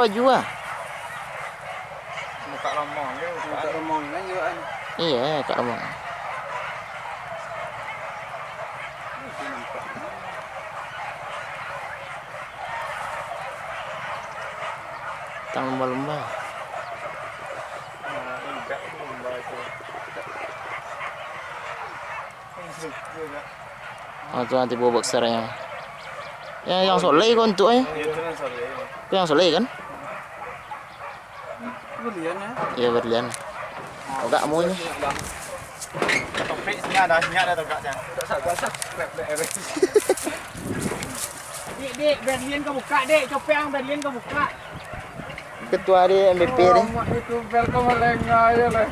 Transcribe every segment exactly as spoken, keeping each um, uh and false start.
Baju ah. Buka rombongan, buka rombongan kan juga kan. Iya, buka rombongan. Itu nampak. Tang lumba-lumba. Nah, enggak lumba itu. Oh, tu nanti bawa boxer-nyo. Yang, yang Soleh kau untuk, eh? Iya, tu yang Soleh. Tu yang Soleh, kan? Berlian, ya? Iya, berlian. Agak mau ini. Topik sini ada, sini ada tegak, Cang. Tak sabar, tak. Dek, dek, berlian ka buka, dek. Copek ang, berlian ka buka. Ketua di M B P ni. Oh, mak itu bel kau melengah aja lah.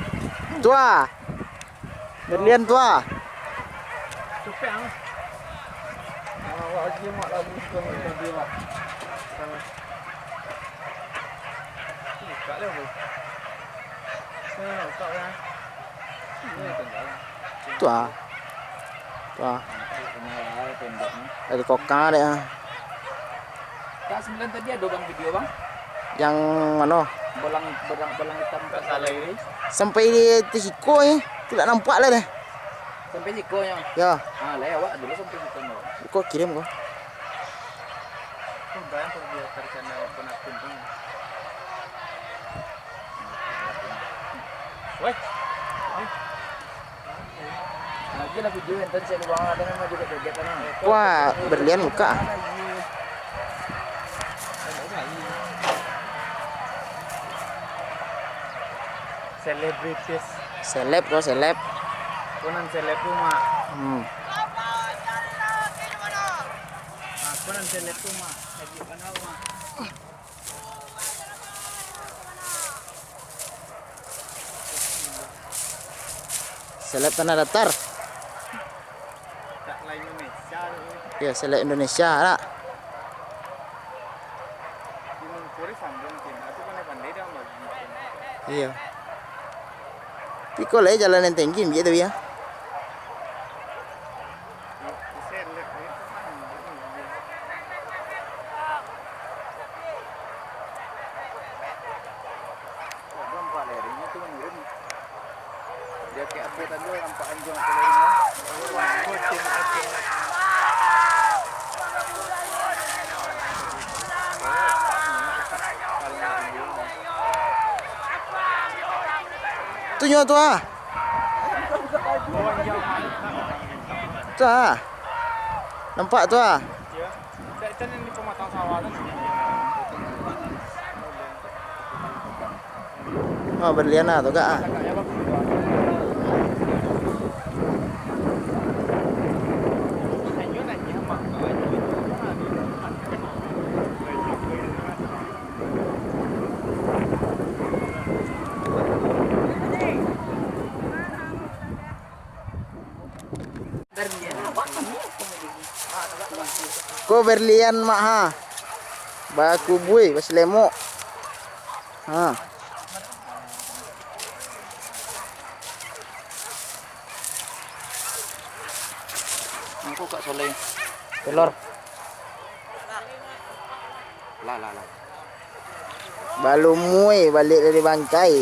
Tua. Berlian tua. Copek ang. Awak aja mak lagu suka tadi, mak. Buka lah, bro. Saya nak buka kan. Ini tengah. Tua. Tua. Dari kokang dek ah. Kak sembilan tadi ada bang video bang? Yang mano? Bolang, bolang, bolang hitam. Sampai di siko eh. Tidak nampak lah deh. Sampai siko ya? Ya. Ah, lah ya, awak dulu sampai siko no. Kau kirim kau. Tuh, bayang kalau dia terkena penakut tuh. Weh. Lagi lah video yang tadi saya luang ada nama juga joget sana. Wah, berlian buka. Selebritis. Seleb kau, seleb. Kunan seleb tu, Mak. Hmm. Aku nan seleb tu, Mak. Haji Panau, Mak. Seleb Tanah Datar. Tak lain Indonesia. Iya, seleb Indonesia lah. Di Mungkuri sambung, Cin. Aku pandai-pandai dah bagi. Iya. Iko lah jalan yang tinggi, biar tu ya. Tu nyo tu ah. Tu ah. Nampak tu ah. Cak, cak nan di pamatang sawah tu. Oh, berlian lah tu, Kak, ah. Ko berlian, Mak, ha. Bakubui, basilemok. Ha. Angko Kak Soleh. Telor. Lah, lah, lah. Balumui baliak dari bangkai.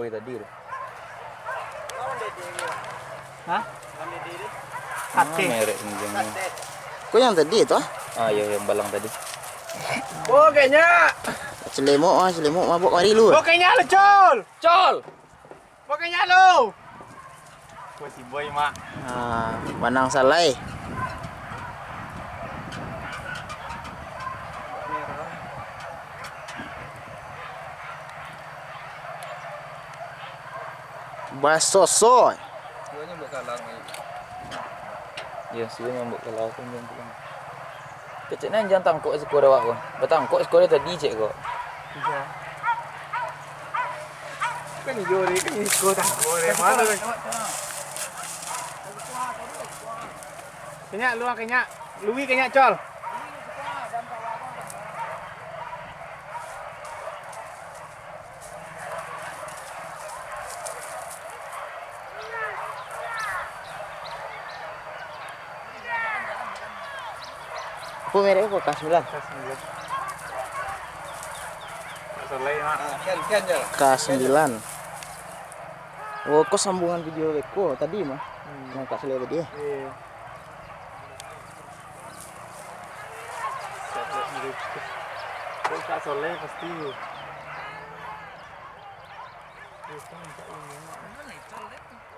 Tadi tu. Hah? Ah, merek anjing ni. Kok yang tadi tu, ah? Ah, yo, yang balang tadi. Oh, kayaknya. Selimut, ah, selimut mabok mari lu. Oh, kayaknya lu, Col. Col. Oh, kayaknya lu. Wah, si boy, Mak. Ah, manang salai. Basoso. Suonyo buek kalang, Mak. Iyo, suonyo buek kalang, aku anjiang pulang. Kecek nan anjiang tangkok siko dek awak ko. Batangkok siko dari tadi, cek ko. Iyo. Kan iyo, kan iko tangkok dari mano, kan? Kanyak, luang kanyak. Lui kanyak, Col. Apo merek ko? K sembilan. K sembilan. K sembilan. Oh, ko sambungan video beko tadi mah. Hmm. Nan Kak Sule tadi, eh? Iyo. Kak Sule pasti.